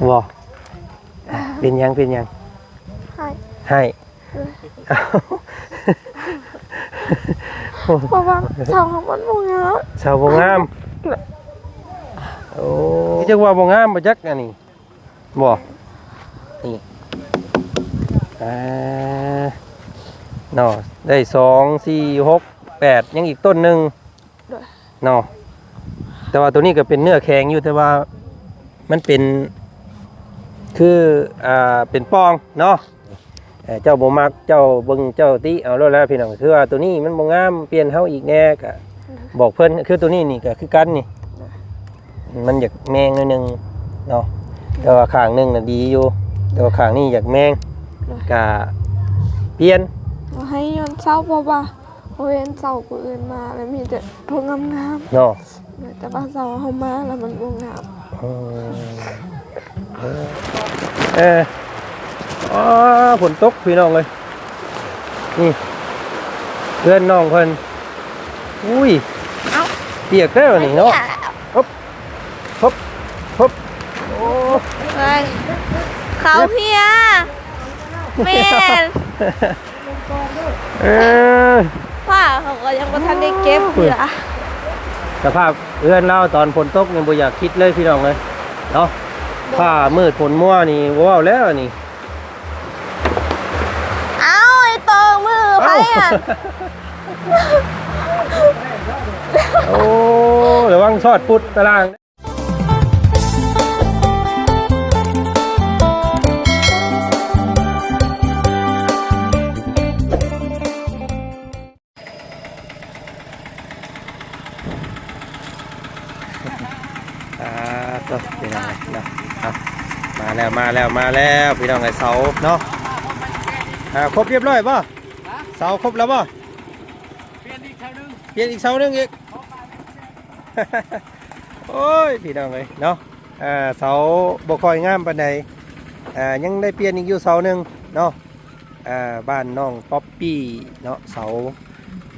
ບໍ່ ເປັນຫຍັງ ເປັນຫຍັງ? ໄຫ້ ໄຫ້ ເອີ ເພາະວ່າເສົາມັນບໍ່ງາມ ເສົາບໍ່ງາມ ໂອ້ ຈັກວ່າບໍ່ງາມບໍ່ຈັກອັນນີ້ ບໍ່ ນີ້ ອ່າ ເນາະ ໄດ້ສອງ ສີ່ ຫົກ ແປດ ຍັງອີກຕົ້ນໜຶ່ງ ໂດຍ ເນາະ ແຕ່ວ່າໂຕນີ້ກໍເປັນເນື້ອແຂງຢູ່ ແຕ່ວ່າມັນເປັນ ຄື ອ່າ ເປັນປ່ອງເນາະ ເອີ ເຈົ້າບໍ່ມັກ ເຈົ້າເບິ່ງເຈົ້າຕິເອົາໂລດແຫຼະພີ່ນ້ອງ ຄືວ່າໂຕນີ້ມັນບໍ່ງາມ ປ່ຽນເຮົາອີກແດ່ ກໍບອກເພິ່ນ ຄືໂຕນີ້ນີ້ກໍຄືກັນນີ້ ມັນຢາກແມງໜ້ອຍໜຶ່ງເນາະ ແຕ່ວ່າຂ້າງໜຶ່ງນະດີຢູ່ ແຕ່ວ່າຂ້າງນີ້ຢາກແມງ ກະປ່ຽນ ບໍ່ໃຫ້ຍ້ອນເສົາ ເພາະວ່າບໍ່ເຫັນເສົາຜູ້ອື່ນມາ ແລ້ວມີແຕ່ພວກງາມໆ ເນາະ ແຕ່ວ່າເສົາເຮົາມາແລ້ວມັນບໍ່ງາມ ເອີ ເອີ ອໍ ຝົນຕົກພີ່ນ້ອງເອີຍ ນີ້ ເຮືອນນ້ອງເພິ່ນ ອຸ້ຍ ເອົ້າ ປຽກແລ້ວນີ້ເນາະ ເອີ ຮຶບ ຮຶບ ຮຶບ ໂອ້ ເອີຍ ເຂົາເພຍ ແມ່ນ ເອີ ຜ້າເຂົາກໍຍັງບໍ່ທັນໄດ້ເກັບເທື່ອ ສະພາບເຮືອນລາວຕອນຝົນຕົກນີ້ບໍ່ຢາກຄິດເລີຍພີ່ນ້ອງເອີຍເນາະ ຟ້າມືດຝົນມົວນີ້ບໍ່ເວົ້າແລ້ວນີ້ ເອົ້າ ໄອ້ໂຕມືໃຜ ເອົ້າ ອັນ ໂອ້ ລະວັງຊອດປຸດຕາລ່າງ. ອ່າ ໂຕ ພີ່ນ້ອງເນາະ ເອົາ ມາແລ້ວ ມາແລ້ວ ມາແລ້ວ ພີ່ນ້ອງເອີຍ ເສົາເນາະ ອ່າ ຄົບຮຽບຮ້ອຍບໍ່? ເສົາຄົບແລ້ວບໍ່? ປ່ຽນອີກເສົາໜຶ່ງ ປ່ຽນອີກເສົາໜຶ່ງອີກ ໂອ້ຍ ພີ່ນ້ອງເອີຍເນາະ ອ່າ ເສົາບໍ່ຄ່ອຍງາມປານໃດ ອ່າ ຍັງໄດ້ປ່ຽນອີກຢູ່ເສົາໜຶ່ງເນາະ ອ່າ ບ້ານນ້ອງປັອບປີ້ເນາະ ເສົາ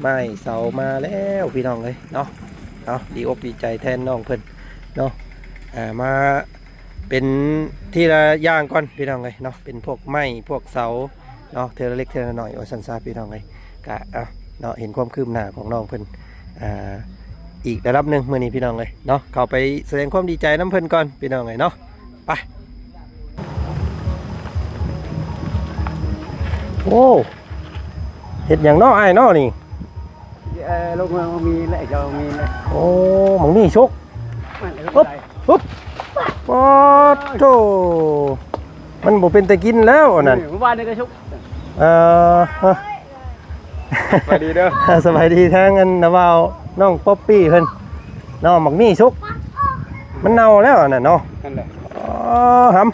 ໄມ້ເສົາມາແລ້ວ ພີ່ນ້ອງເອີຍເນາະ ເອົາ ດີອົກດີໃຈແທນນ້ອງເພິ່ນເນາະ ອ່າ ມາ ເປັນທີລະຢ່າງກ່ອນພີ່ນ້ອງເອີຍເນາະ ເປັນພວກໄມ້ພວກເສົາເນາະ ເທື່ອລະເລັກເທື່ອລະໜ້ອຍວ່າຊັ້ນຊະພີ່ນ້ອງເອີຍ ກະ ເອົາເນາະ ເຫັນຄວາມຄືບໜ້າຂອງນ້ອງເພິ່ນ ອ່າ ອີກລະດັບໜຶ່ງມື້ນີ້ພີ່ນ້ອງເອີຍເນາະ ເຂົ້າໄປສະແດງຄວາມດີໃຈນຳເພິ່ນກ່ອນພີ່ນ້ອງເອີຍເນາະ ໄປ ໂອ້ ເຮັດຫຍັງເນາະອ້າຍເນາະນີ້? ເອີ ລົງມາ ມີແຫຼະ ເຈົ້າມີແຫຼະ ໂອ້ ໝາກມີສຸກ ອຶບ ອຶບ ປາດໂທ້ ມັນບໍ່ເປັນຕາກິນແລ້ວອັນນັ້ນ ມື້ວານນີ້ກໍສຸກ ເອີ ສະບາຍດີເດີ ສະບາຍດີທາງອັນນ້າບ່າວ ນ້ອງປັອບປີ້ເພິ່ນເນາະ ໝາກມີສຸກ ມັນເນົ່າແລ້ວອັນນັ້ນເນາະ ນັ້ນແຫຼະ ອໍ ຫຳ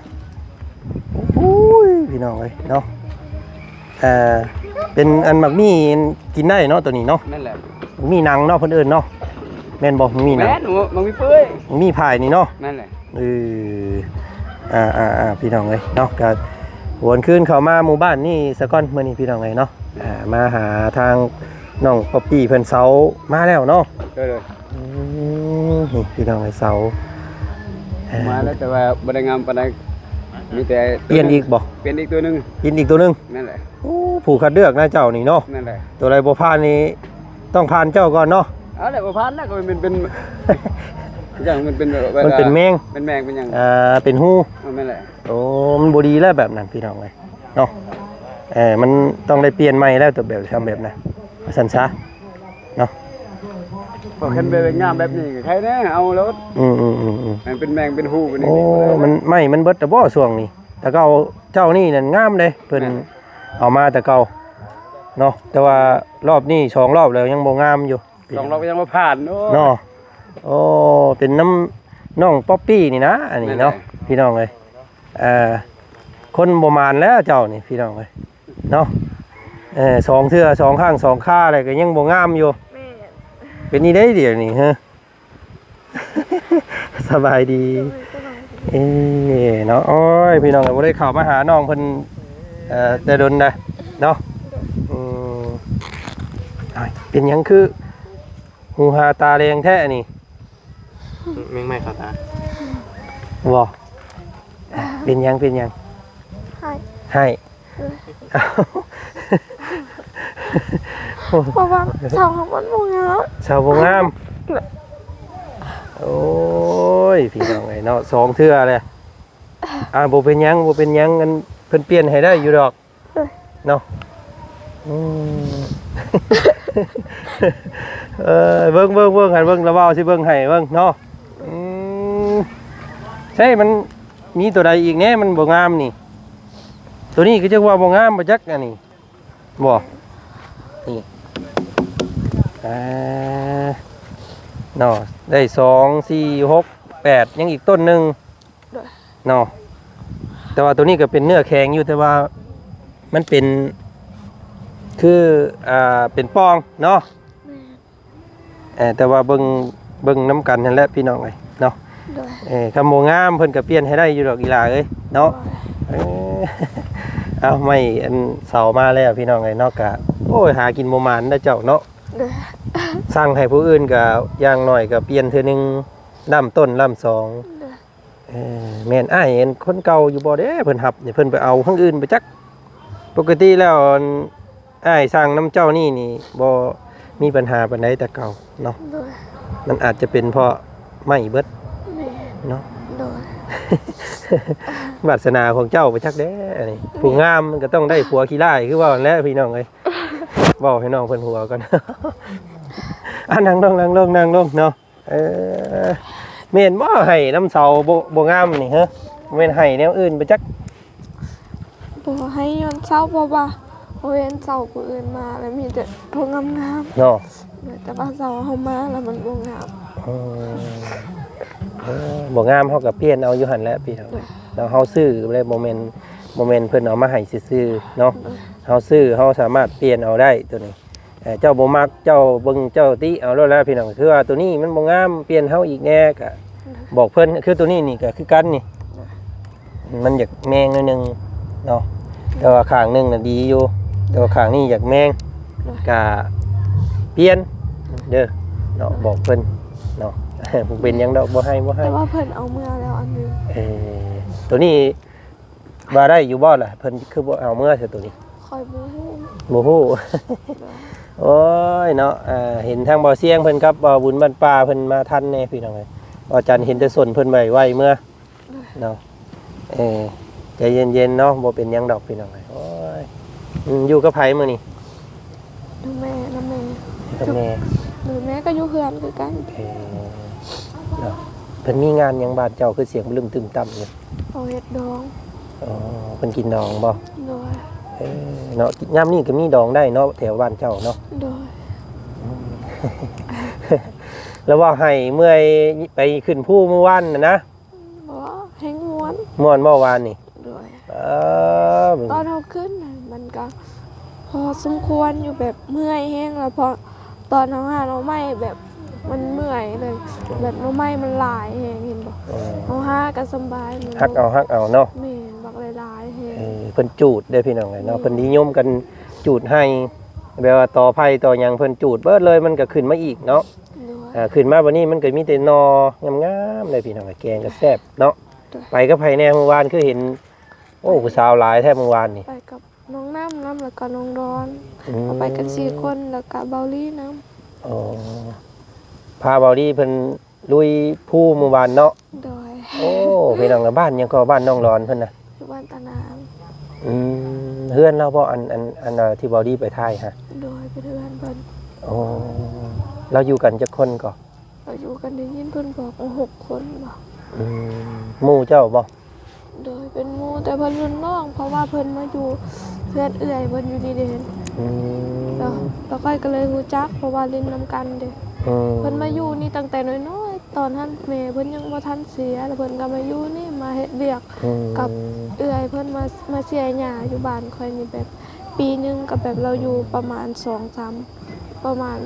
ໂອ້ຍ ພີ່ນ້ອງເອີຍເນາະ ເອີ ເປັນອັນໝາກມີ້ກິນໄດ້ເນາະ ໂຕນີ້ເນາະ ແມ່ນແຫຼະ ໝາກມີ້ໜັງເນາະ ເພິ່ນເອີ້ນເນາະ ແມ່ນບໍ່ ໝາກມີ້ໜັງ ແມ່ນ ໝາກມີ້ເປື່ອຍ ໝາກມີ້ພາຍນີ້ເນາະ ແມ່ນແຫຼະ ເອີ ອ່າໆໆ ພີ່ນ້ອງເອີຍເນາະ ກະຫວນຄືນເຂົ້າມາໝູ່ບ້ານນີ້ສາກ່ອນ ມື້ນີ້ພີ່ນ້ອງເອີຍເນາະ ອ່າ ມາຫາທາງນ້ອງປັອບປີ້ເພິ່ນ ເສົາມາແລ້ວເນາະ ໂດຍໆ ອືມ ນີ້ພີ່ນ້ອງເອີຍ ເສົາ ເອີ ມາແລ້ວ ແຕ່ວ່າບໍ່ໄດ້ງາມປານໃດ ມີແຕ່ ປ່ຽນອີກບໍ່? ປ່ຽນອີກຕົວໜຶ່ງ ປ່ຽນອີກຕົວໜຶ່ງ ນັ້ນແຫຼະ ໂອ້ ຜູ້ຄັດເລືອກນະເຈົ້ານີ້ເນາະ ນັ້ນແຫຼະ ຕົວໃດບໍ່ຜ່ານນີ້ຕ້ອງຜ່ານເຈົ້າກ່ອນເນາະ ເອົາແຫຼະ ບໍ່ຜ່ານແລ້ວ ກໍມັນເປັນ ຢ່າງມັນເປັນແບບວ່າ ມັນເປັນແມງ ເປັນແມງເປັນຫຍັງ ເອີ ເປັນຮູ ເອີ ແມ່ນແຫຼະ ໂອ້ ມັນບໍ່ດີແລ້ວແບບນັ້ນ ພີ່ນ້ອງເອີຍເນາະ ເອີ ມັນຕ້ອງໄດ້ປ່ຽນໃໝ່ແລ້ວ ຕົວແບບ ທຳແບບນັ້ນ ວ່າຊັ້ນຊະເນາະ ເພາະຄັນແບບງາມແບບນີ້ກໍໃຄແນ່ ເອົາໂລດ ອືມໆໆໆ ມັນເປັນແມງເປັນຮູ ໂອ້ ມັນ ໄມ້ມັນເບິດແລ້ວບໍ່ຊ່ວງນີ້? ແຕ່ເກົ່າເຈົ້ານີ້ນັ້ນງາມເດ້ ເພິ່ນ ແມ່ນ ເອົາມາແຕ່ເກົ່າເນາະ ແຕ່ວ່າລອບນີ້ສອງລອບແລ້ວຍັງບໍ່ງາມຢູ່ ສອງລອບກໍຍັງບໍ່ຜ່ານ ໂອ້ ເນາະ ໂອ້ ເປັນນຳນ້ອງປັອບປີ້ນີ້ນະ ອັນນີ້ເນາະ ແມ່ນແຫຼະ ພີ່ນ້ອງເອີຍ ເອີ ຄົນບໍ່ໝານແລ້ວເຈົ້ານີ້ ພີ່ນ້ອງເອີຍ ເນາະ ເອີ ສອງເທື່ອ ສອງຄັ້ງ ສອງຄາແລ້ວກໍຍັງບໍ່ງາມຢູ່ ແມ່ນ ເປັນນີ້ໄດ໋ດຽວນີ້ ຮະ ສະບາຍດີ ໂດຍ ສະບາຍດີ ເອີ ເນາະ ໂອ້ຍ ພີ່ນ້ອງ ບໍ່ໄດ້ເຂົ້າມາຫານ້ອງເພິ່ນ ເອີ ແຕ່ດົນນະເນາະ ອືມ ເປັນຫຍັງຄືຫູຫາຕາແດງແທ້ນີ້? ແມງໄມ້ເຂົ້າຕາ ບໍ່? ເປັນຫຍັງ ເປັນຫຍັງ? ໄຫ້ ໄຫ້. ເອີ ເອົ້າ ເພາະວ່າເຊົາມັນບໍ່ງາມ ເຊົາບໍ່ງາມ. ໂອ້ຍ ພີ່ນ້ອງເອີຍເນາະ ສອງເທື່ອແລ້ວ. ອ່າ ບໍ່ເປັນຫຍັງ ບໍ່ເປັນຫຍັງ ອັນ ເພິ່ນປ່ຽນໃຫ້ໄດ້ຢູ່ດອກ. ເອີ ເນາະ ອືມ ເອີ ເບິ່ງ ເບິ່ງ ເບິ່ງ ໃຫ້ເບິ່ງ ລະເວົ້າຊິເບິ່ງໃຫ້ເບິ່ງເນາະ. ອືມ ໃຊ່ ມັນມີໂຕໃດອີກແດ່ ມັນບໍ່ງາມນີ້? ໂຕນີ້ຄືຈັກວ່າບໍ່ງາມບໍ່ຈັກ ອັນນີ້ ບໍ່ ນີ້ ອ່າ ເນາະ ໄດ້ສອງ ສີ່ ຫົກ ແປດ ຍັງອີກຕົ້ນໜຶ່ງ. ໂດຍ ເນາະ ແຕ່ວ່າໂຕນີ້ກໍເປັນເນື້ອແຂງຢູ່ ແຕ່ວ່າມັນເປັນ ຄື ອ່າ ເປັນປ່ອງເນາະ. ແມ່ນ ເອີ ແຕ່ວ່າເບິ່ງ ເບິ່ງນຳກັນຫັ້ນແຫຼະພີ່ນ້ອງເອີຍເນາະ. ໂດຍ ເອີ ຄຳບໍ່ງາມເພິ່ນກໍປ່ຽນໃຫ້ໄດ້ຢູ່ດອກອີຫຼ້າເອີຍເນາະ. ໂດຍ ເອີ ເອົາ ໄມ້ອັນເສົາມາແລ້ວພີ່ນ້ອງເອີຍເນາະ. ກະ ໂອ້ຍ ຫາກິນບໍ່ໝານນະເຈົ້າເນາະ. ໂດຍ ສັ່ງໃຫ້ຜູ້ອື່ນກໍຢ່າງໜ້ອຍກໍປ່ຽນເທື່ອໜຶ່ງ ລ້ຳຕົ້ນລ້ຳສອງ. ໂດຍ ເອີ ແມ່ນ ອ້າຍເຫັນຄົນເກົ່າຢູ່ບໍ່ເດ້ ເພິ່ນຮັບນີ້ ເພິ່ນໄປເອົາທາງອື່ນໄປຈັກ. ປົກກະຕິແລ້ວ ອັນ ອ້າຍສັ່ງນຳເຈົ້ານີ້ນີ້ ບໍ່ມີບັນຫາປານໃດແຕ່ເກົ່າເນາະ. ໂດຍ ມັນອາດຈະເປັນເພາະໄມ້ເບິດ. ແມ່ນ ເນາະ. ໂດຍ ວາດສະໜາຂອງເຈົ້າໄປຈັກເດ້ ອັນນີ້. ໂດຍ ຜູ້ງາມມັນກໍຕ້ອງໄດ້ຜົວຂີ້ລ້າຍ ຄືເວົ້າຫັ້ນແຫຼະພີ່ນ້ອງເອີຍ. ເວົ້າໃຫ້ນ້ອງເພິ່ນຫົວກ່ອນ. ອ່າ ນັ່ງລົງ ນັ່ງລົງ ນັ່ງລົງເນາະ. ເອີ ແມ່ນບໍ່ ໄຫ້ນຳເສົາບໍ່ ບໍ່ງາມນີ້ ຮະ? ແມ່ນໄຫ້ແນວອື່ນບໍ່ຈັກ? ບໍ່ ໄຫ້ຍ້ອນເສົາ ເພາະວ່າບໍ່ເຫັນເສົາຜູ້ອື່ນມາ ແລ້ວມີແຕ່ພວກງາມໆ ເນາະ. ແຕ່ວ່າເສົາເຮົາມາແລ້ວມັນບໍ່ງາມ. ເອີ ເອີ ບໍ່ງາມເຮົາກໍປ່ຽນເອົາຢູ່ຫັ້ນແຫຼະພີ່ນ້ອງ. ໂດຍ ແລ້ວເຮົາຊື້ແລ້ວ ບໍ່ແມ່ນ ບໍ່ແມ່ນເພິ່ນເອົາມາໃຫ້ຊື່ໆເນາະ. ໂດຍ ເຮົາຊື້ເຮົາສາມາດປ່ຽນເອົາໄດ້ໂຕນີ້. ເອີ ເຈົ້າບໍ່ມັກ ເຈົ້າເບິ່ງເຈົ້າຕິເອົາໂລດແຫຼະພີ່ນ້ອງ. ຄືວ່າໂຕນີ້ມັນບໍ່ງາມ ປ່ຽນເຮົາອີກແດ່ ກະ ໂດຍ ບອກເພິ່ນ. ຄືໂຕນີ້ນີ້ກະຄືກັນນີ້ ໂດຍ ມັນຢາກແມງໜ້ອຍໜຶ່ງເນາະ. ໂດຍ ແຕ່ວ່າຂ້າງໜຶ່ງນະດີຢູ່ ໂດຍ ແຕ່ວ່າຂ້າງນີ້ຢາກແມງ ໂດຍ ກະປ່ຽນເດີເນາະ. ໂດຍ ບອກເພິ່ນເນາະ. ບໍ່ເປັນຫຍັງດອກ ບໍ່ໃຫ້ ບໍ່ໃຫ້. ແຕ່ວ່າເພິ່ນເອົາເມືອແລ້ວອັນໜຶ່ງ. ເອີ ໂຕນີ້ ວ່າໄດ້ຢູ່ບໍ່ລະ? ເພິ່ນຄືບໍ່ເອົາເມືອຊະໂຕນີ້? ຂ້ອຍບໍ່ຮູ້ ບໍ່ຮູ້. ໂດຍ ໂອ້ຍເນາະ ເອີ ເຫັນທາງບ່າວຊຽງເພິ່ນກັບບ່າວບຸນບ້ານປ່າເພິ່ນມາທັນແດ່ພີ່ນ້ອງເອີຍ. ອາຈານເຫັນແຕ່ສົນເພິ່ນໄວໆເມືອ. ໂດຍ ເນາະ ເອີ ໃຈເຢັນໆເນາະ ບໍ່ເປັນຫຍັງດອກພີ່ນ້ອງເອີຍ. ໂອ້ຍ ອືມ ຢູ່ກັບໃຜມື້ນີ້? ນຳແມ່ ນຳແມ່ ກັບແມ່. ໂດຍ ແມ່ກໍຢູ່ເຮືອນຄືກັນ. ເອີ ເນາະ ເພິ່ນມີງານຫຍັງບ້ານເຈົ້າ ຄືສຽງບຶມຕຶມຕ່ຳຢູ່? ເຂົາເຮັດດອງ. ອໍ ເພິ່ນກິນດອງບໍ່? ໂດຍ ເອີ ເນາະ ຍາມນີ້ກໍມີດອງໄດ້ເນາະ ແຖວບ້ານເຈົ້າເນາະ. ໂດຍ ອືມ ແລ້ວວ່າໄຫ້ເມື່ອຍໄປຂຶ້ນພູມື້ວານນັ້ນນະ? ບໍ່ ແຮງມ່ວນ. ມ່ວນບໍ່ວານນີ້? ໂດຍ ເອີ ຕອນເຮົາຂຶ້ນນະ ມັນກະພໍສົມຄວນຢູ່ ແບບເມື່ອຍແຮງ ແລ້ວເພາະຕອນເຮົາຫາໜໍ່ໄມ້ແບບມັນເມື່ອຍເລີຍ ແບບໜໍ່ໄມ້ມັນຫຼາຍແຮງ ເຫັນບໍ່? ເອີ ເຮົາຫາກະສຳບາຍ. ຫັກເອົາ ຫັກເອົາເນາະ. ແມ່ນ ບັກຫຼາຍໆແຮງ. ເອີ ເພິ່ນຈູດເດ້ພີ່ນ້ອງເອີຍເນາະ. ໂດຍ ເພິ່ນນິຍົມກັນຈູດໄຮ່ ແບບວ່າຕໍໄຜ່ຕໍຫຍັງ ເພິ່ນຈູດເບິດເລີຍ ມັນກະຂຶ້ນມາອີກເນາະ. ໂດຍ ອ່າ ຂຶ້ນມາບັດນີ້ມັນກໍມີແຕ່ໜໍ່ງາມໆເລີຍພີ່ນ້ອງເອີຍ. ແກງກໍແຊບເນາະ. ໂດຍ ໄປກັບໃຜແດ່ມື້ວານ? ຄືເຫັນ ໂອ້ ຜູ້ສາວຫຼາຍແທ້ມື້ວານນີ້. ໄປກັບນ້ອງນ້ຳນຳ ແລ້ວກໍນ້ອງດອນ. ອືມ ເຮົາໄປກັນສີ່ຄົນ ແລ້ວກໍເບົາລີນຳ. ອໍ ພາເບົາລີເພິ່ນລຸຍພູມື້ວານເນາະ. ໂດຍ ໂອ້ ພີ່ນ້ອງເອີຍ ບ້ານຫຍັງກໍ? ບ້ານນ້ອງດອນເພິ່ນນະ? ຢູ່ບ້ານຕານາງ. ອືມ ເຮືອນລາວບໍ່? ອັນ ອັນ ອັນທີ່ເບົາລີໄປຖ່າຍຫະ? ໂດຍ ເປັນເຮືອນເພິ່ນ. ໂອ້ ລາວຢູ່ກັນຈັກຄົນກໍ? ເຮົາຢູ່ກັນ ໄດ້ຍິນເພິ່ນບອກວ່າຫົກຄົນບໍ? ອືມ ໝູ່ເຈົ້າບໍ? ໂດຍ ເປັນໝູ່ ແຕ່ເພິ່ນລຸ້ນນ້ອງ ເພາະວ່າເພິ່ນມາຢູ່ເຮືອນເອື້ອຍເພິ່ນຢູ່ນີ້ເດ້. ອືມ ແລ້ວ ແລ້ວຂ້ອຍກໍເລີຍຮູ້ຈັກ ເພາະວ່າຫຼິ້ນນຳກັນເດ້. ອືມ ເພິ່ນມາຢູ່ນີ້ຕັ້ງແຕ່ນ້ອຍໆ ຕອນນັ້ນແມ່ເພິ່ນຍັງບໍ່ທັນເສຍ ແລ້ວເພິ່ນກໍມາຢູ່ນີ້ ມາເຮັດວຽກ ອືມ ກັບເອື້ອຍເພິ່ນ ມາ ມາເສຍຫຍ້າຢູ່ບ້ານຂ້ອຍນີ້ ແບບປີໜຶ່ງກໍແບບລາວຢູ່ປະມານສອງສາມ ປະມານ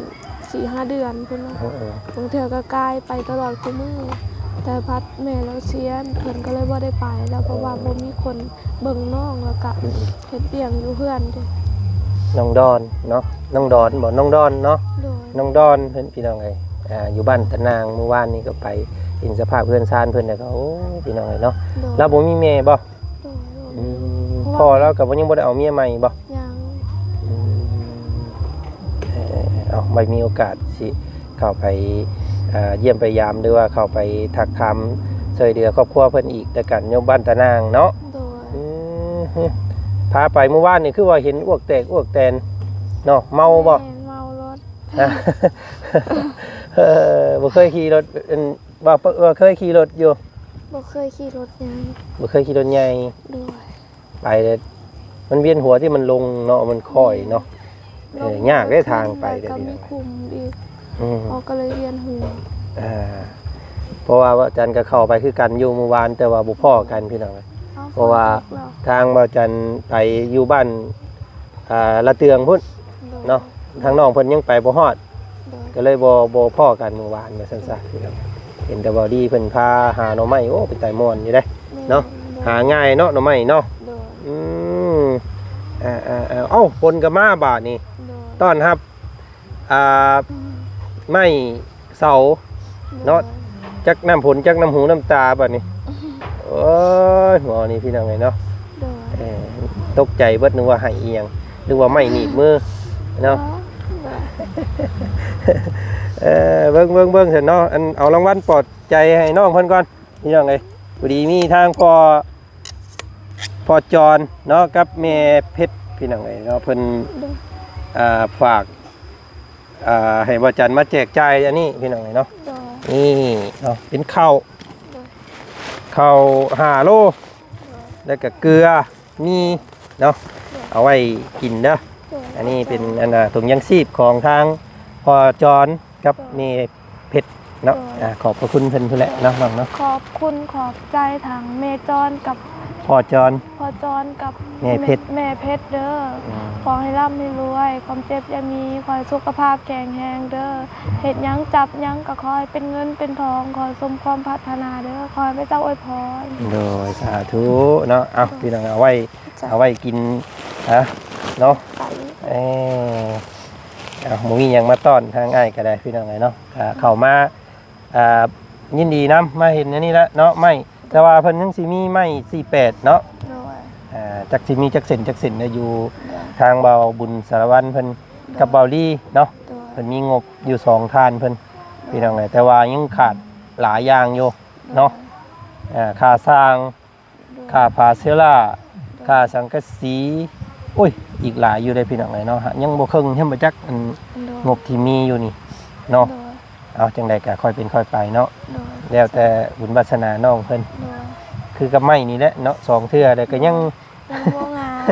ສີ່ຫ້າເດືອນພຸ້ນເນາະ. ເອີ ເອີ ບາງເທື່ອກໍກາຍໄປຕະຫຼອດຄູ່ມື້ ແຕ່ພັດແມ່ລາວເສຍ ເພິ່ນກໍເລີຍບໍ່ໄດ້ໄປແລ້ວ ເພາະວ່າ ເອີ ບໍ່ມີຄົນເບິ່ງນ້ອງ ແລ້ວກະ ອືມ ເຮັດວຽກຢູ່ເຮືອນເດ້. ນ້ອງດອນເນາະ ນ້ອງດອນບໍ? ນ້ອງດອນເນາະ. ໂດຍ ນ້ອງດອນເພິ່ນ ພີ່ນ້ອງເອີຍ ອ່າ ຢູ່ບ້ານຕະນາງ ມື້ວານນີ້ກໍໄປ ເຫັນສະພາບເຮືອນຊານເພິ່ນແລ້ວກໍ ໂອ້ຍ ພີ່ນ້ອງເອີຍເນາະ. ໂດຍ ລາວບໍ່ມີແມ່ບໍ່? ໂດຍ ອືມ ເພາະວ່າ ພໍ່ລາວກໍບໍ່ ຍັງບໍ່ໄດ້ເອົາເມຍໃໝ່ບໍ່? ຍັງ ອືມ ເອີ ເອົາ ໄວ້ມີໂອກາດຊິເຂົ້າໄປ ອ່າ ຢ້ຽມໄປຢາມ ຫຼືວ່າເຂົ້າໄປທັກຖາມຊ່ວຍເຫຼືອຄອບຄົວເພິ່ນອີກແລ້ວກັນ ຢູ່ບ້ານຕານາງເນາະ. ໂດຍ ອືມ ພາໄປມື້ວານນີ້ຄືວ່າເຫັນອວກແຕກອວກແຕນເນາະ ເມົາບໍ່? ແມ່ນ ເມົາລົດ. ເອີ ບໍ່ເຄີຍຂີ່ລົດ ອັນ ວ່າ ວ່າເຄີຍຂີ່ລົດຢູ່? ບໍ່ເຄີຍຂີ່ລົດໃຫຍ່ ບໍ່ເຄີຍຂີ່ລົດໃຫຍ່. ໂດຍ ໄປແລ້ວມັນວຽນຫົວທີ່ມັນລົງເນາະ ມັນຄ້ອຍເນາະ. ແມ່ນ ເອີ ລົງ ຍາກເດ້ທາງໄປ ແລ້ວກໍມີຂຸມອີກ. ອືມ ເຮົາກໍເລີຍວຽນຫົວ. ອ່າ ເພາະວ່າອາຈານກໍເຂົ້າໄປຄືກັນຢູ່ມື້ວານ ແຕ່ວ່າບໍ່ພໍ້ກັນ ພີ່ນ້ອງເອີຍ. ເອົ້າ ເພາະວ່າ ຝົນຕົກແລ້ວ ທາງອາຈານໄປຢູ່ບ້ານ ອ່າ ລະເຕືອງພຸ້ນ ໂດຍ ເນາະ ທາງນ້ອງເພິ່ນຍັງໄປບໍ່ຮອດ. ໂດຍ ກໍເລີຍບໍ່ ບໍ່ພໍ້ກັນມື້ວານວ່າຊັ້ນຊະ. ໂດຍ ເຫັນແຕ່ເວົ້າດີເພິ່ນພາຫາໜໍ່ໄມ້ ໂອ້ ເປັນຕາມ່ວນຢູ່ເດ້ ແມ່ນ ເນາະ. ໂດຍ ຫາງ່າຍເນາະ ໜໍ່ໄມ້ເນາະ. ໂດຍ ອືມ ອ່າໆໆ ເອົ້າ ຝົນກໍມາບາດນີ້. ໂດຍ ຕ້ອນຮັບ ອ່າ ອືມ ໄມ້ ເສົາເນາະ. ໂດຍ ຈັກນ້ຳຝົນຈັກນ້ຳຫູນ້ຳຕາບາດນີ້. ໂອ້ຍ ເວົ້ານີ້ພີ່ນ້ອງເອີຍເນາະ. ໂດຍ ເອີ ຕົກໃຈເບິດ ນຶກວ່າໄຫ້ອີ່ຫຍັງ ນຶກວ່າໄມ້ໜີບມືເນາະ. ໂດຍ ເອີ ເບິ່ງໆໆ ຊັ້ນເນາະ ອັນ ເອົາລາງວັນປອບໃຈໃຫ້ນ້ອງເພິ່ນກ່ອນ ພີ່ນ້ອງເອີຍ. ພໍດີມີທາງພໍ່ ພໍ່ຈອນເນາະ ກັບແມ່ເພັດ ພີ່ນ້ອງເອີຍເນາະ ເພິ່ນ ໂດຍ ອ່າ ຝາກ ອ່າ ໃຫ້ບ່າວຈັນມາແຈກຈ່າຍອັນນີ້ ພີ່ນ້ອງເອີຍເນາະ. ໂດຍ ນີ້ເນາະ ເປັນເຂົ້າ ໂດຍ ເຂົ້າຫ້າໂລ ໂດຍ ແລ້ວກໍເກືອ ມີເນາະ ໂດຍ ເອົາໄວ້ກິນເດີ. ໂດຍ ອັນນີ້ເປັນ ຂອບໃຈ ອັນ ອ່າ ຖົງຢາງຊີບຂອງທາງພໍ່ຈອນກັບ ໂດຍ ແມ່ເພັດເນາະ. ໂດຍ ອ່າ ຂອບພະຄຸນເພິ່ນພຸ້ນແຫຼະເນາະ ນ້ອງເນາະ. ຂອບຄຸນຂອບໃຈທາງແມ່ຈອນກັບພໍ່ຈອນ ພໍ່ຈອນກັບແມ່ເພັດ ແມ່ເພັດເດີ. ອືມ ຂໍໃຫ້ລ່ຳໃຫ້ລວຍ ຄວາມເຈັບຢ່າມີ ຂໍໃຫ້ສຸຂະພາບແຂງແຮງເດີ. ເຮັດຫຍັງຈັບຫຍັງກໍຂໍໃຫ້ເປັນເງິນເປັນທອງ ຂໍສົມຄວາມປາດຖະໜາເດີ. ຂໍໃຫ້ພະເຈົ້າອວຍພອນ. ໂດຍ ສາທຸເນາະ. ເອົາ ໂດຍ ພີ່ນ້ອງ ເອົາໄວ້ ເອົາໄວ້ກິນ ຮະ ເນາະ. ເອີ ເອົາ ບໍ່ມີຫຍັງມາຕ້ອນທາງອ້າຍກໍໄດ້ ພີ່ນ້ອງເອີຍເນາະ. ອ່າ ເຂົ້າມາ ອ່າ ຍິນດີນຳ ມາເຫັນອັນນີ້ລະເນາະ ໄມ້ ແຕ່ວ່າເພິ່ນຍັງຊິມີໄມ້ສີ່ແປດເນາະ. ໂດຍ ອ່າ ຈັກຊິມີຈັກເສັ້ນຈັກເສັ້ນນະ ຢູ່ ໂດຍ ທາງບ່າວບຸນສາລະວັນເພິ່ນ ໂດຍ ກັບບ່າວລີເນາະ. ໂດຍ ເພິ່ນມີງົບຢູ່ສອງທ່ານເພິ່ນ ໂດຍ ພີ່ນ້ອງເອີຍ ແຕ່ວ່າຍັງຂາດຫຼາຍຢ່າງຢູ່ເນາະ. ໂດຍ ອ່າ ຄ່າສ້າງ ໂດຍ ຄ່າພາເຊລາ ໂດຍ ຄ່າສັງກະສີ ໂອ້ຍ ອີກຫຼາຍຢູ່ເດ້ ພີ່ນ້ອງເອີຍເນາະ. ຍັງບໍ່ເຄິ່ງ ຍັງບໍ່ຈັກ ອັນ ໂດຍ ງົບທີ່ມີຢູ່ນີ້ເນາະ. ໂດຍ ເອົາ ຈັ່ງໃດກໍຄ່ອຍເປັນຄ່ອຍໄປເນາະ. ໂດຍ ແລ້ວແຕ່ບຸນວາສະໜານ້ອງເພິ່ນ. ໂດຍ ຄືກັບໄມ້ນີ້ແຫຼະເນາະ ສອງເທື່ອແລ້ວກໍຍັງ ໂດຍ ຍັງບໍ່ງາມ.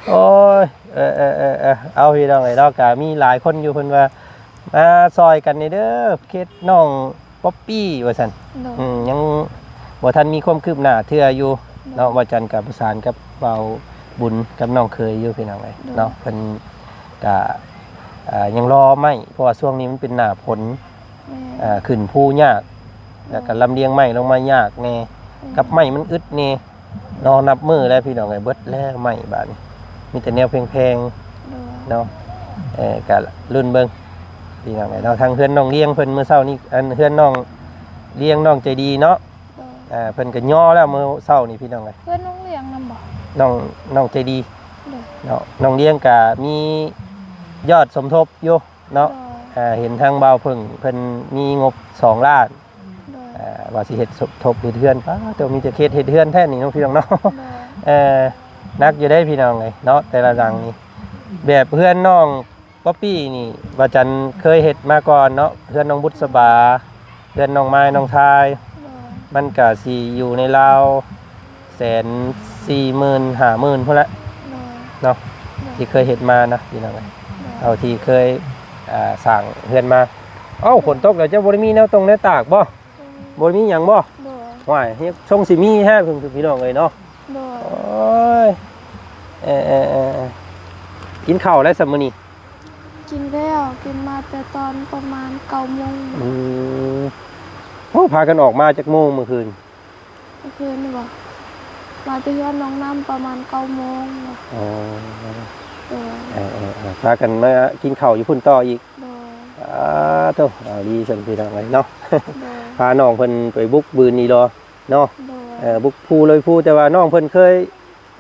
ໂອ້ຍ ເອີໆໆໆ ເອົາ ພີ່ນ້ອງເອີຍເນາະ ກໍມີຫຼາຍຄົນຢູ່ ເພິ່ນວ່າ ມາຊ່ອຍກັນແດ່ເດີ ເຂດນ້ອງ ປັອບປີ້ ວ່າຊັ້ນ. ໂດຍ ອືມ ຍັງບໍ່ທັນມີຄວາມຄືບໜ້າເທື່ອຢູ່ເນາະ. ໂດຍ ວ່າຈັນກໍປະສານກັບບ່າວບຸນກັບນ້ອງເຂີຍຢູ່ ພີ່ນ້ອງເອີຍ ໂດຍ ເນາະ. ເພິ່ນກະ ອ່າ ຍັງລໍໄມ້ ເພາະວ່າຊ່ວງນີ້ມັນເປັນໜ້າຝົນ ແມ່ນ ອ່າ ຂຶ້ນພູຍາກ ແລ້ວກໍ ໂດຍ ລຳລຽງໄມ້ລົງມາຍາກແດ່ ແມ່ນ ກັບໄມ້ມັນອຶດແດ່. ລໍນັບມື້ແລ້ວ ພີ່ນ້ອງເອີຍ ເບິດແລ້ວໄມ້ບາດນີ້ ມີແຕ່ແນວແພງໆ ໂດຍ ເນາະ. ເອີ ກະລຸ້ນເບິ່ງ ພີ່ນ້ອງເອີຍເນາະ. ທາງເຮືອນນ້ອງລຽງເພິ່ນ ມື້ເຊົ້ານີ້ ອັນ ເຮືອນນ້ອງລຽງ ນ້ອງໃຈດີເນາະ. ໂດຍ ເອີ ເພິ່ນກະຍໍແລ້ວມື້ເຊົ້ານີ້ ພີ່ນ້ອງເອີຍ. ເຮືອນນ້ອງລຽງນຳບໍ່? ນ້ອງ ນ້ອງໃຈດີ ໂດຍ ເນາະ. ນ້ອງລຽງກະມີຍອດສົມທົບຢູ່ ເນາະ. ໂດຍ ເອີ ເຫັນທາງບ່າວເຜິ້ງເພິ່ນມີງົບສອງລ້ານ ໂດຍ ເອີ ວ່າຊິເຮັດສົມທົບເຮັດເຮືອນ. ປ້າໂຕ ມີແຕ່ເຂດເຮັດເຮືອນແທ້ນີ້ເນາະ ພີ່ນ້ອງເນາະ. ໂດຍ ເອີ ໜັກຢູ່ເດ້ ພີ່ນ້ອງເອີຍເນາະ ແຕ່ລະຫຼັງນີ້. ແບບເຮືອນນ້ອງປັອບປີ້ນີ້ ວ່າຈັນເຄີຍເຮັດມາກ່ອນເນາະ ເຮືອນນ້ອງບຸດສະບາ ເຮືອນນ້ອງມາຍ ນ້ອງທາຍ ໂດຍ ມັນກະຊິຢູ່ໃນລາວ ແສນສີ່ໝື່ນ ຫ້າໝື່ນພຸ້ນແຫຼະ ໂດຍ ເນາະ ໂດຍ ທີ່ເຄີຍເຮັດມານະ ພີ່ນ້ອງເອີຍ ໂດຍ ເທົ່າທີ່ເຄີຍ ອ່າ ສ້າງເຮືອນມາ. ເອົ້າ ຝົນຕົກແລ້ວ ເຈົ້າບໍ່ໄດ້ມີແນວຕົງແນວຕາກບໍ່? ບໍ່ມີ ບໍ່ໄດ້ມີຫຍັງບໍ່? ໂດຍ ໂອ້ຍ ຊົງຊິມີແທ້ ພີ່ນ້ອງເອີຍເນາະ. ໂດຍ ໂອ້ຍ ເອີໆໆໆ ກິນເຂົ້າແລ້ວຊະມື້ນີ້? ກິນແລ້ວ ກິນມາແຕ່ຕອນປະມານເກົ້າໂມງ. ອືມ ໂອ້ ພາກັນອອກມາຈັກໂມງມື້ຄືນ? ເມື່ອຄືນນີ້ບໍ່? ມາແຕ່ເຮືອນນ້ອງນ້ຳປະມານເກົ້າໂມງ. ອໍ ໂດຍ ເອີໆໆ ພາກັນມາກິນເຂົ້າຢູ່ພຸ້ນຕໍ່ອີກ. ໂດຍ ອາໂທ້ ເອົາດີຊັ້ນ ພີ່ນ້ອງເອີຍເນາະ. ໂດຍ ພານ້ອງເພິ່ນໄປບຸກບືນອີ່ຫຼໍເນາະ. ໂດຍ ເອີ ບຸກພູລຸຍພູ ແຕ່ວ່ານ້ອງເພິ່ນເຄີຍ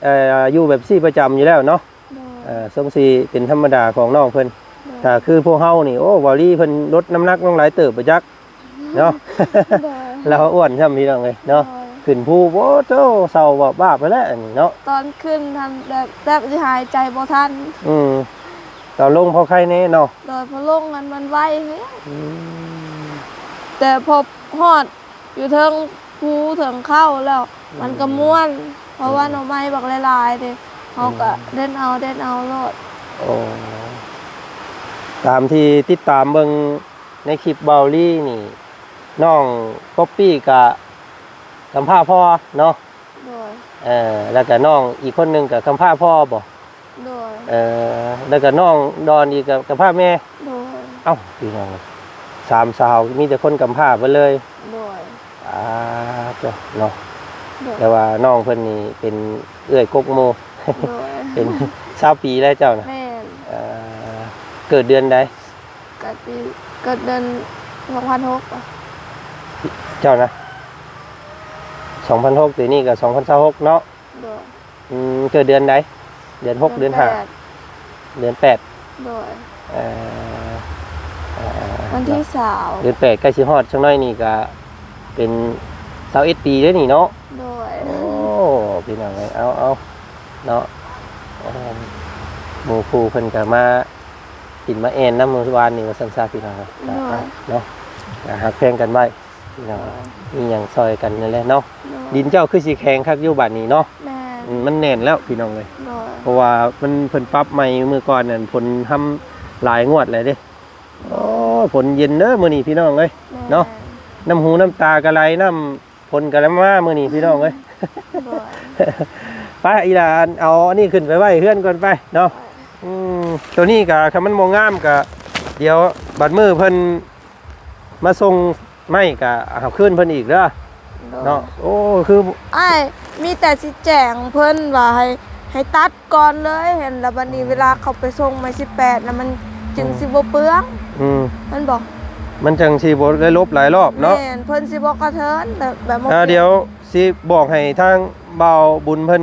ເອີ ຢູ່ແບບຊີ້ປະຈຳຢູ່ແລ້ວເນາະ. ໂດຍ ເອີ ສົງຊິເປັນທຳມະດາຂອງນ້ອງເພິ່ນ. ໂດຍ ຖ້າຄືພວກເຮົານີ້ ໂອ້ ເບົາລີເພິ່ນລົດນ້ຳໜັກລົງຫຼາຍເຕີບປະຈັກເນາະ. ໂດຍ ລາວອ້ວນຊ້ຳ ພີ່ນ້ອງເອີຍເນາະ. ໂດຍ ຂຶ້ນພູ ໂອ້ໂຕ ເຊົາວາບໆໄປແລ້ວອັນນີ້ເນາະ. ຕອນຂຶ້ນຫັ້ນແບບ ແທບຊິຫາຍໃຈບໍ່ທັນ. ອືມ ຕອນລົງພໍໄຄແດ່ເນາະ. ໂດຍ ພໍລົງຫັ້ນມັນໄວແຮງ. ອືມ ແຕ່ພໍຮອດຢູ່ເທິງພູເທິງເຂົາແລ້ວ ອືມ ມັນກໍມ່ວນ ເພາະວ່າ ອືມ ໜໍ່ໄມ້ບັກຫຼາຍໆເດ້ ເຮົາກໍ ອືມ ເດັດເອົາ ເດັດເອົາໂລດ. ໂອ້ ຕາມທີ່ຕິດຕາມເບິ່ງໃນຄລິບເບົາລີນີ້ ນ້ອງກັອບປີ້ກະກຳພ້າພໍ່ເນາະ. ໂດຍ ເອີ ແລ້ວກະນ້ອງອີກຄົນໜຶ່ງກະກຳພ້າພໍ່ບໍ? ໂດຍ ເອີ ແລ້ວກະນ້ອງດອນອີກກະກຳພ້າແມ່. ໂດຍ ເອົ້າ ພີ່ນ້ອງ ສາມສາວມີແຕ່ຄົນກຳພ້າເບິດເລີຍ. ໂດຍ ອ່າ ເຈົ້າເນາະ. ໂດຍ ແຕ່ວ່ານ້ອງເພິ່ນນີ້ເປັນເອື້ອຍກົກໝູ່. ໂດຍ ເປັນຊາວປີແລ້ວເຈົ້ານະ. ແມ່ນ ເອີ ເກີດເດືອນໃດ? ກະປີ ເກີດເດືອນສອງພັນຫົກ. ເຈົ້ານະ ສອງພັນຫົກ ປີນີ້ກະສອງພັນຊາວຫົກເນາະ. ໂດຍ ອືມ ເກີດເດືອນໃດ? ເດືອນຫົກ ເດືອນ ເດືອນຫ້າ ແປດ ເດືອນແປດ. ໂດຍ ເອີ ເອີ ວັນທີຊາວ ເດືອນແປດໃກ້ຊິຮອດ ຈັກໜ້ອຍນີ້ກະເປັນຊາວເອັດປີເດ້ນີ້ເນາະ. ໂດຍ ໂອ້ ພີ່ນ້ອງເອີຍ ເອົາ ເອົາ ເນາະ ເອີ ໝູ່ຄູ່ເພິ່ນກະມາກິນມາແອ່ນນຳມື້ວານນີ້ວ່າຊັ້ນຊະ ພີ່ນ້ອງເອີຍ. ໂດຍ ເນາະ ກະຮັກແພງກັນໄວ້ ພີ່ນ້ອງ ໂດຍ ມີຫຍັງຊ່ອຍກັນນັ້ນແຫຼະເນາະ. ໂດຍ ດິນເຈົ້າຄືຊິແຂງຄັກຢູ່ບາດນີ້ເນາະ. ແມ່ນ ອືມ ມັນແໜ້ນແລ້ວ ພີ່ນ້ອງເອີຍ. ໂດຍ ເພາະວ່າມັນ ເພິ່ນປັບໃໝ່ມື້ກ່ອນນັ້ນ ຝົນຮຳຫຼາຍງວດແລ້ວເດ້. ໂອ້ຍ ຝົນເຢັນເດີມື້ນີ້ ພີ່ນ້ອງເອີຍ ແມ່ນ ເນາະ. ນ້ຳຫູນ້ຳຕາກໍໄຫຼ ນ້ຳຝົນກໍໄຫຼມາມື້ນີ້ ພີ່ນ້ອງເອີຍ. ໂດຍ ໄປ ອີຫຼາ ເອົາອັນນີ້ຂຶ້ນໄປໄວ້ເຮືອນກ່ອນໄປເນາະ. ໂດຍ ອືມ ໂຕນີ້ກໍຄັນມັນບໍ່ງາມກໍ ດຽວບັດມື້ເພິ່ນມາສົ່ງໄມ້ກໍເອົາຄືນເພິ່ນອີກເດີ. ໂດຍ ເນາະ ໂອ້ ຄື ອ້າຍ ມີແຕ່ຊິແຈ້ງເພິ່ນວ່າໃຫ້ ໃຫ້ຕັດ ກ່ອນເລີຍຫັ້ນ ແລ້ວບັດນີ້ ອືມ ເວລາເຂົາໄປສົ່ງໄມ້ສິບແປດນະ ມັນຈຶ່ງ ອືມ ຊິບໍ່ເປືອງ. ອືມ ແມ່ນບໍ່? ມັນຈັ່ງຊິບໍ່ໄດ້ລົບຫຼາຍລອບເນາະ. ແມ່ນ ເພິ່ນຊິບໍ່ກະເທີນ ແບບ ແບບບໍ່ ອ່າ ເກັ່ງ. ດຽວຊິບອກໃຫ້ທາງບ່າວບຸນເພິ່ນ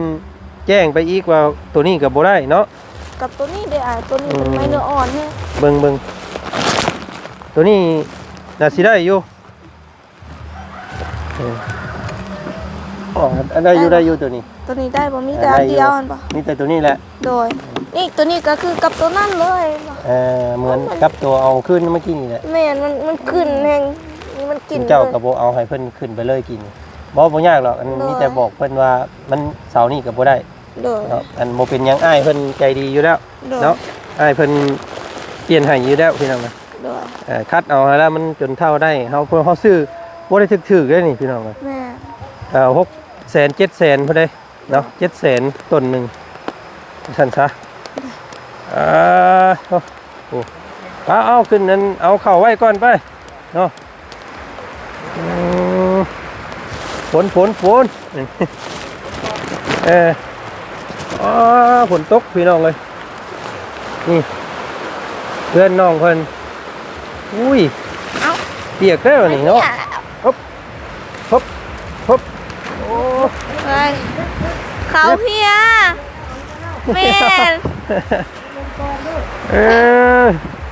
ແຈ້ງໄປອີກວ່າ ໂຕນີ້ກໍບໍ່ໄດ້ເນາະ. ກັບໂຕນີ້ເດ້ ອ່າ ໂຕນີ້ເປັນ ອືມ ໄມ້ເນື້ອອ່ອນແຮງ. ເບິ່ງ ເບິ່ງ ໂຕນີ້ໜ້າຊິໄດ້ຢູ່. ເອີ ອໍ ອັນ ໄດ້ຢູ່ ໄດ້ຢູ່ ໄດ້ບໍ່? ໂຕນີ້ ໂຕນີ້ໄດ້ບໍ່? ມີແຕ່ອັນດຽວຫັ້ນບໍ່? ມີແຕ່ໂຕນີ້ແຫຼະ. ໂດຍ ນີ້ ໂຕນີ້ກໍຄືກັບໂຕນັ້ນເລີຍ. ເອີ ເໝືອນກັບໂຕເອົາຄືນເມື່ອກີ້ນີ້ແຫຼະ. ແມ່ນ ມັນ ມັນຂຶ້ນແຮງ ນີ້ມັນກິນ ເຈົ້າກໍບໍ່ເອົາໃຫ້ເພິ່ນຂຶ້ນໄປເລີຍກີ້ນີ້. ບໍ່ ບໍ່ຍາກດອກ ອັນ ໂດຍ ມີແຕ່ບອກເພິ່ນວ່າມັນເສົານີ້ກໍບໍ່ໄດ້. ໂດຍ ເນາະ ອັນບໍ່ເປັນຫຍັງ ອ້າຍເພິ່ນໃຈດີຢູ່ແລ້ວ ໂດຍ ເນາະ ອ້າຍເພິ່ນປ່ຽນໃຫ້ຢູ່ແລ້ວ ພີ່ນ້ອງເອີຍ. ໂດຍ ເອີ ຄັດເອົາຫັ້ນລະ ມັນຈົນເທົ່າໄດ້ ເຮົາ ເຮົາຊື້ບໍ່ໄດ້ຖືກໆເດ້ນີ້ ພີ່ນ້ອງເອີຍ. ແມ່ນ ເອີ ຫົກແສນ ເຈັດແສນພຸ້ນເດ້ເນາະ. ໂດຍ ເຈັດແສນຕົ້ນໜຶ່ງ ຊັ້ນຊະ. ໂດຍ ເອີ ໂອ້ ເອົາ ເອົາຂຶ້ນ ອັນ ເອົາເຂົ້າໄວ້ກ່ອນໄປ ເນາະ. ອືມ ຝົນ ຝົນ ຝົນ ເອີ ອໍ ຝົນຕົກ ພີ່ນ້ອງເອີຍ. ນີ້ ເຮືອນນ້ອງເພິ່ນ ອຸ້ຍ ເອົ້າ ປຽກແທ້ບາດນີ້ເນາະ. ຮຶບ ຮຶບ ຮຶບ ໂອ້ ເອີຍ ເຂົ້າເຮຍ ແມ່ນ. ເອີ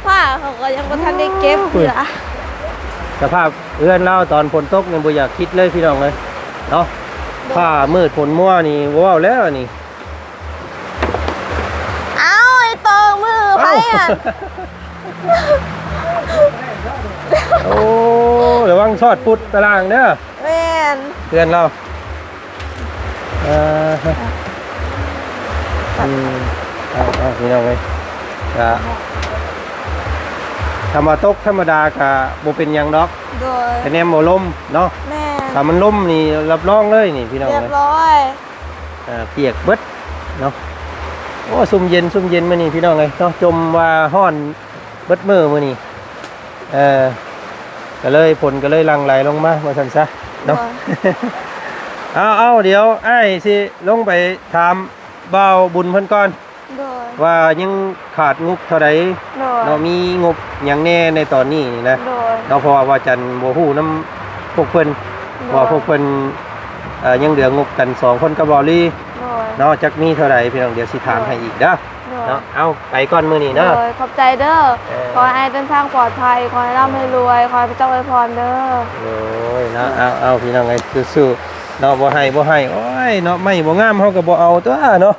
ຜ້າເຂົາກໍຍັງບໍ່ທັນໄດ້ເກັບເທື່ອ. ສະພາບເຮືອນລາວຕອນຝົນຕົກນີ້ບໍ່ຢາກຄິດເລີຍ ພີ່ນ້ອງເອີຍເນາະ. ໂດຍ ຟ້າມືດຝົນມົວນີ້ບໍ່ເວົ້າແລ້ວນີ້. ເອົ້າ ໄອ້ໂຕມືໃຜຫັ້ນ? ໂອ້ ລະວັງຊອດປຸດຕາລ່າງເດີ. ແມ່ນ ເຮືອນລາວ. ເອີ ອືມ ເອົາ ເອົາ ພີ່ນ້ອງເອີຍ ກະ ທຳມະ ຕົກທຳມະດາກະບໍ່ເປັນຫຍັງດອກ. ໂດຍ ຄະແນນບໍ່ລົມເນາະ. ແມ່ນ ຖ້າມັນລົມນີ້ ຮັບຮອງເລີຍນີ້ ພີ່ນ້ອງເອີຍ ຮຽບຮ້ອຍ ເອີ ປຽກເບິດເນາະ. ໂອ້ ຊຸ່ມເຢັນ ຊຸ່ມເຢັນມື້ນີ້ ພີ່ນ້ອງເອີຍເນາະ. ຈົ່ມວ່າຮ້ອນ ເບິດມື້ມື້ນີ້ ເອີ ກໍເລີຍ ຝົນກໍເລີຍຫຼັ່ງໄຫຼລົງມາວ່າຊັ້ນຊະເນາະ. ໂດຍ ເອົາ ເອົາ ດຽວອ້າຍຊິລົງໄປຖາມບ່າວບຸນເພິ່ນກ່ອນ ໂດຍ ວ່າຍັງຂາດງົບເທົ່າໃດ ໂດຍ ເນາະ ມີງົບຫຍັງແດ່ໃນຕອນນີ້ນີ້ນະ. ໂດຍ ເນາະ ເພາະວ່າບ່າວຈັນບໍ່ຮູ້ນຳ ພວກເພິ່ນ ໂດຍ ວ່າພວກເພິ່ນ ເອີ ຍັງເຫຼືອງົບກັນສອງຄົນກັບເບົາລີ ໂດຍ ເນາະ ຈັກມີເທົ່າໃດພີ່ນ້ອງ ດຽວຊິຖາມໃຫ້ອີກເດີ ໂດຍ ເນາະ. ເອົາ ໄປກ່ອນມື້ນີ້ເນາະ ໂດຍ ຂອບໃຈເດີ ເອີ ຂໍໃຫ້ເດີນທາງປອດໄພ ຂໍໃຫ້ລ່ຳໃຫ້ລວຍ ຂໍໃຫ້ພະເຈົ້າອວຍພອນເດີ ໂດຍເນາະ. ເອົາ ເອົາ ພີ່ນ້ອງເອີຍ ສູ້ໆເນາະ ບໍ່ໃຫ້ ບໍ່ໃຫ້ ໂອ້ຍເນາະ ໄມ້ບໍ່ງາມເຮົາກໍບໍ່ເອົາຕົວະເນາະ.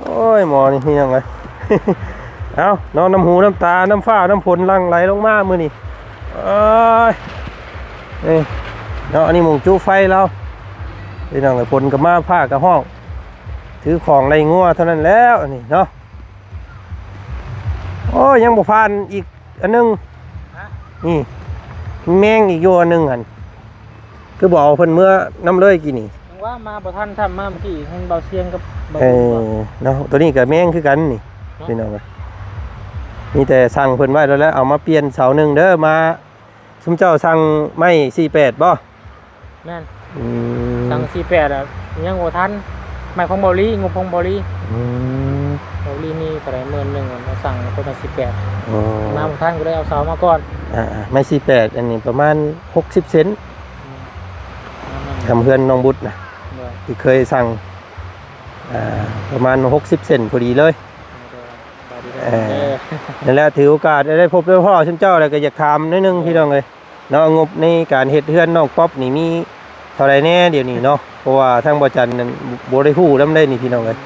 ໂອ້ຍ ໝໍນີ້ພີ່ນ້ອງເອີຍ ເອົາເນາະ ນ້ຳຫູນ້ຳຕາ ນ້ຳຟ້ານ້ຳຝົນຫຼັ່ງໄຫຼລົງມາມື້ນີ້ ໂອ້ຍ ເອີເນາະ ອັນນີ້ໝ່ອງຈຸໄຟລາວ ພີ່ນ້ອງເອີຍ ຝົນກໍມາ ຟ້າກໍຮ້ອງ ຖືຂອງໄລ່ງົວເທົ່ານັ້ນແລ້ວ ອັນນີ້ເນາະ. ໂອ້ຍ ຍັງບໍ່ຜ່ານອີກອັນໜຶ່ງ ຮະ ນີ້ ແມງອີກຢູ່ອັນໜຶ່ງຫັ້ນ ຄືບໍ່ເອົາເພິ່ນເມືອນຳເລີຍກີ້ນີ້ ຈັ່ງວ່າມາບໍ່ທັນຊ້ຳ ມາເມື່ອກີ້ເຫັນເບົາຊຽງກັບເບົາ ເອີ ບຸນບໍ ເນາະ ໂຕນີ້ກໍແມງຄືກັນນີ້ ເນາະ ພີ່ນ້ອງເອີຍ ມີແຕ່ສັ່ງເພິ່ນໄວ້ແລ້ວແຫຼະ ເອົາມາປ່ຽນເສົາໜຶ່ງເດີ ມາ ຊຸມເຈົ້າສັ່ງໄມ້ສີ່ແປດບໍ່? ແມ່ນ ອືມ ສັ່ງສີ່ແປດອະ ຍັງບໍ່ທັນ ໄມ້ຂອງເບົາລີ ງົບຂອງເບົາລີ ອືມ ເບົາລີມີເທົ່າໃດ ໝື່ນໜຶ່ງ ມາສັ່ງເປັນໄມ້ສີ່ແປດ ໂອ້ ມາບໍ່ທັນກໍເລີຍເອົາເສົາມາກ່ອນ ອ່າໆ ໄມ້ສີ່ແປດ ອັນນີ້ປະມານຫົກສິບເຊັນ ອືມ ປະມານນັ້ນ ທຳເຮືອນນ້ອງບຸດນະ ໂດຍ ທີ່ເຄີຍສັ່ງ ອ່າ ປະມານຫົກສິບເຊັນພໍດີເລີຍ ໂດຍ ເອີ ເອີ ນັ້ນແຫຼະ ຖືໂອກາດໄດ້ພົບໄດ້ພໍ້ຊຸມເຈົ້າແລ້ວ ກໍຢາກຖາມໜ້ອຍໜຶ່ງ ໂດຍ ພີ່ນ້ອງເອີຍ ເນາະ ງົບໃນການເຮັດເຮືອນນ້ອງປັອບນີ້ມີເທົ່າໃດແດ່ດຽວນີ້ເນາະ? ເພາະວ່າທາງບໍ່ຈັນນັ້ນບໍ່ໄດ້ຮູ້ນຳເດ້ນີ້ພີ່ນ້ອງເອີຍ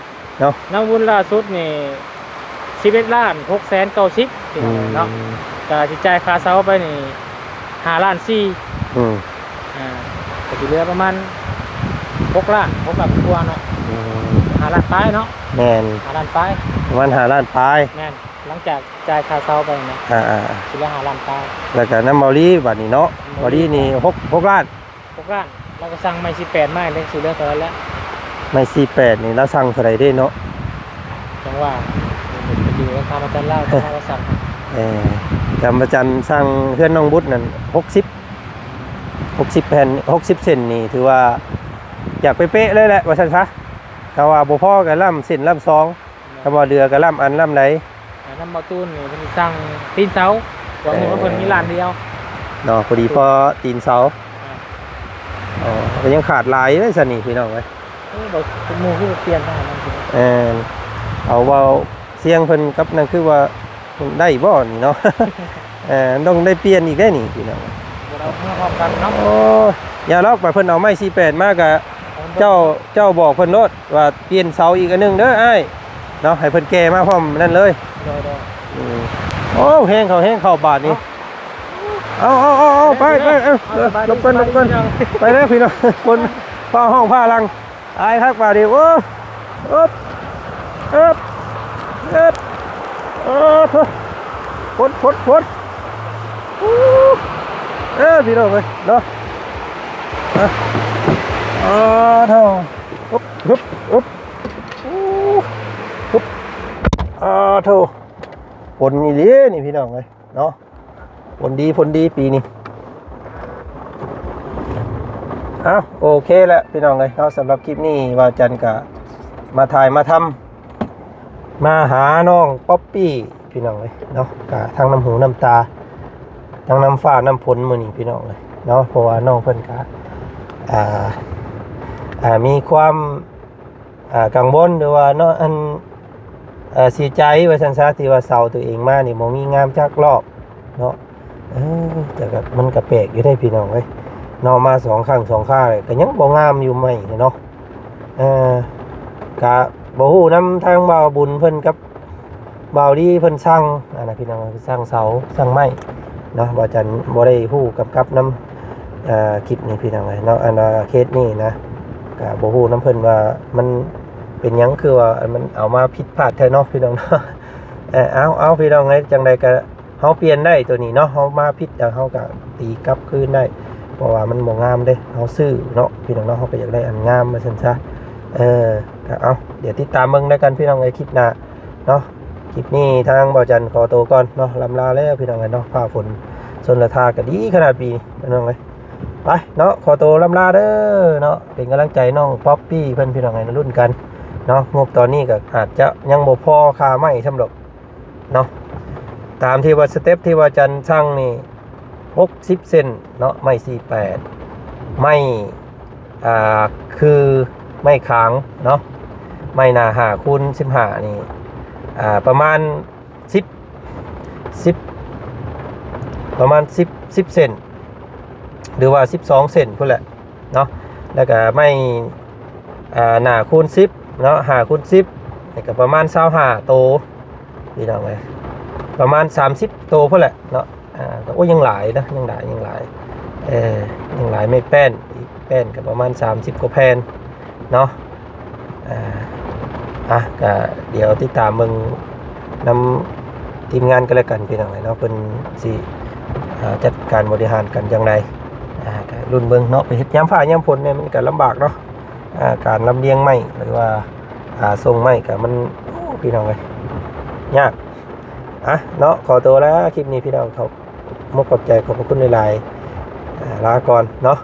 ເນາະ. ນ້ຳວຸນລ່າສຸດນີ້ສິບເອັດລ້ານຫົກແສນເກົ້າສິບ ພີ່ນ້ອງເອີຍເນາະ. ອືມ ກະຊິຈ່າຍຄ່າເຊົ່າໄປນີ້ຫ້າລ້ານສີ່ ອືມ ອ່າ ກະຊິເຫຼືອປະມານຫົກລ້ານ ຫົກລ້ານກວ່າເນາະ. ອືມ ຫ້າລ້ານປາຍເນາະ. ແມ່ນ ຫ້າລ້ານປາຍ ປະມານຫ້າລ້ານປາຍ. ແມ່ນ ຫຼັງຈາກ ຈ່າຍຄ່າເຊົ່າໄປນະ ອ່າໆ ຊິເຫຼືອຫ້າລ້ານປາຍ. ແລ້ວກໍນຳເບົາລີບາດນີ້ເນາະ ເບົາລີນີ້ຫົກ ຫົກລ້ານ ຫົກລ້ານ. ລາວກໍສັ່ງໄມ້ສີ່ແປດມາ ເລີຍຊິເຫຼືອເທົ່າໃດແລ້ວ? ໄມ້ສີ່ແປດນີ້ລາວສັ່ງເທົ່າໃດເດ້ເນາະ? ຈັ່ງວ່າ ຢູ່ນຳທ່ານອາຈານລາວ ເຈົ້າລາວກໍສັ່ງ. ເອີ ທ່ານອາຈານສັ່ງເຮືອນນ້ອງບຸດນັ້ນຫົກສິບ ຫົກສິບແຜ່ນ ຫົກສິບເຊັນນີ້ ຖືວ່າຢາກເປະໆເລີຍແຫຼະ ວ່າຊັ້ນຊະ. ຖ້າວ່າບໍ່ພໍກໍລ້ຳເສັ້ນລ້ຳຊອງ ຖ້າບໍ່ເຫຼືອກໍລ້ຳອັນລ້ຳໃດ. ແລ້ວນຳບໍ່ຕູນນີ້ເພິ່ນສັ່ງຕີນເສົາ ຫວັງວ່າເພິ່ນມີລ້ານດຽວເນາະ ພໍດີພໍຕີນເສົາ. ອໍ ກໍຍັງຂາດຫຼາຍເດ້ຊັ້ນນີ້ພີ່ນ້ອງເອີຍ. ເອີ ບໍ່ ໝູ່ຄືບໍ່ປ່ຽນທາງນັ້ນ. ເອີ ເອົາເວົ້າສຽງເພິ່ນກັບນັ້ນ ຄືວ່າໄດ້ບໍ່ນີ້ເນາະ? ເອີ ຕ້ອງໄດ້ປ່ຽນອີກເດ້ນີ້ພີ່ນ້ອງ. ບໍ່ໄດ້ເມືອພ້ອມກັນເນາະ. ໂອ້ຍ ຢ່າດອກ ບາດເພິ່ນເອົາໄມ້ສີ່ແປດມາກະ ເຈົ້າ ເຈົ້າບອກເພິ່ນໂລດວ່າປ່ຽນເສົາອີກອັນໜຶ່ງເດີອ້າຍເນາະ ໃຫ້ເພິ່ນແກ່ມາພ້ອມນັ້ນເລີຍ. ໂດຍໆ ອືມ ໂອ້ ແຮງເຂົ້າ ແຮງເຂົ້າບາດນີ້. ເອົາ ເອົາ ເອົາ ເອົາ ໄປ ໄປ ເອີ ລົບກ່ອນ ລົບກ່ອນ ໄປເດີພີ່ນ້ອງ. ຄົນຟ້າວຮ້ອງຟ້າຫຼັ່ງ ອາຍຄັກບາດນີ້. ໂອ້ ອຶບ ອຶບ ອຶບ ເອີ ຝົນ ຝົນ ຝົນ ອູ້ ເອີ ພີ່ນ້ອງເອີຍເນາະ. ອາ ອາ ໂທ້ ອຶບ ອຶບ ອຶບ ອູ້ ອຶບ ອາ ໂທ້ ຝົນອີ່ຫຼີນີ້ພີ່ນ້ອງເອີຍເນາະ. ຜົນດີ ຜົນດີປີນີ້. ເອົ້າ ໂອເຄແຫຼະພີ່ນ້ອງເອີຍເນາະ, ສຳລັບຄລິບນີ້ບ່າວຈັນກະມາຖ່າຍມາທຳ ມາຫານ້ອງປັອບປີ້ພີ່ນ້ອງເອີຍເນາະ, ກະທັງນ້ຳຫູນ້ຳຕາ ທັງນ້ຳຟ້ານ້ຳຝົນມື້ນີ້ພີ່ນ້ອງເອີຍເນາະ, ເພາະວ່ານ້ອງເພິ່ນກະ ອ່າ ອ່າ ມີຄວາມ ອ່າ ກັງວົນ ຫຼືວ່າເນາະ ອັນ ເອີ ເສຍໃຈວ່າຊັ້ນຊະ ທີ່ວ່າເຊົ່າຕົວເອງມານີ້ບໍ່ມີງາມຈັກລອບເນາະ. ເອີ ແຕ່ກໍ ມັນກໍແປກຢູ່ເດ້ພີ່ນ້ອງເອີຍເນາະ, ມາສອງຄັ້ງສອງຄາແລ້ວກໍຍັງບໍ່ງາມຢູ່ໃໝ່ເນາະ. ເອີ ກະບໍ່ຮູ້ນຳທາງບ່າວບຸນເພິ່ນກັບ ບ່າວດີເພິ່ນສັ່ງ ອັນນະພີ່ນ້ອງ ສັ່ງເສົາສັ່ງໄມ້ເນາະ, ບ່າວຈັນບໍ່ໄດ້ຮູ້ກຳກັບນຳ ເອີ ຄລິບນີ້ພີ່ນ້ອງເອີຍເນາະ, ອັນວ່າເຄສນີ້ນະ ກະບໍ່ຮູ້ນຳເພິ່ນວ່າມັນເປັນຫຍັງ ຄືວ່າມັນເອົາມາຜິດພາດແທ້ເນາະພີ່ນ້ອງເນາະ. ເອີ ເອົາ ເອົາ ພີ່ນ້ອງເອີຍ ຈັ່ງໃດກະເຮົາປ່ຽນໄດ້ໂຕນີ້ເນາະ, ເຮົາມາຜິດແລ້ວເຮົາກະຕີກັບຄືນໄດ້ ເພາະວ່າມັນບໍ່ງາມເດ້ ເຮົາຊື້ເນາະພີ່ນ້ອງເນາະ, ເຮົາກໍຢາກໄດ້ອັນງາມວ່າຊັ້ນຊະ. ເອີ ກະເອົາ ດຽວຕິດຕາມເບິ່ງນຳກັນພີ່ນ້ອງເອີຍ ຄລິບໜ້າ ເນາະ. ຄລິບນີ້ທາງບ່າວຈັນຂໍໂຕກ່ອນເນາະ, ລ່ຳລາແລ້ວພີ່ນ້ອງເອີຍເນາະ, ຟ້າຝົນຊົນລະທາກໍດີຂະໜາດປີນີ້ພີ່ນ້ອງເອີຍ. ໄປເນາະ ຂໍໂຕລ່ຳລາເດີເນາະ, ເປັນກຳລັງໃຈນ້ອງປັອບປີ້ເພິ່ນພີ່ນ້ອງເອີຍ, ລຸ້ນກັນເນາະ. ງົບຕອນນີ້ກໍອາດຈະຍັງບໍ່ພໍຄ່າໄມ້ຊ້ຳດອກເນາະ, ຕາມທີ່ວ່າສະເຕັບທີ່ວ່າຈັນສັ່ງນີ້ ຫົກສິບເຊັນເນາະ, ໄມ້ສີ່ແປດ ໄມ້ ອ່າ ຄືໄມ້ຂາງເນາະ ໄມ້ໜ້າຫ້າຄູນສິບຫ້ານີ້ ອ່າ ປະມານສິບ ສິບ ປະມານສິບ ສິບເຊັນ ຫຼືວ່າສິບສອງເຊັນພຸ້ນແຫຼະເນາະ ແລ້ວກະໄມ້ ອ່າ ໜ້າຄູນສິບເນາະ ຫ້າຄູນສິບ ນີ້ກະປະມານຊາວຫ້າໂຕ ພີ່ນ້ອງເອີຍ ປະມານສາມສິບໂຕພຸ້ນແຫຼະເນາະ ອ່າ ກະ ໂອ້ຍ ຍັງຫຼາຍເນາະ ຍັງຫຼາຍ ຍັງຫຼາຍ ເອີ ຍັງຫຼາຍ ໄມ້ແປ້ນ ອີກແປ້ນກະປະມານສາມສິບກວ່າແຜ່ນເນາະ ອ່າ ອ່ະ ກະດຽວຕິດຕາມເບິ່ງນຳທີມງານກັນແລ້ວກັນ ພີ່ນ້ອງເອີຍເນາະ ເພິ່ນຊິ ອ່າ ຈັດການບໍລິຫານກັນຈັ່ງໃດ ອ່າ ກະລຸ້ນເບິ່ງເນາະ ໄປເຮັດຍາມຟ້າຍາມຝົນນີ້ມັນກະລຳບາກເນາະ ອ່າ ການລຳລຽງໄມ້ ຫຼືວ່າ ອ່າ ສົ່ງໄມ້ກະມັນ ໂອ້ ພີ່ນ້ອງເອີຍ ຍາກ ອ່ະ ເນາະ ຂໍໂຕລາ ຄລິບນີ້ພີ່ນ້ອງ ຂອບ ຂອບໃຈ ຂອບພະຄຸນຫຼາຍໆ ອ່າ ລາກ່ອນເນາະ.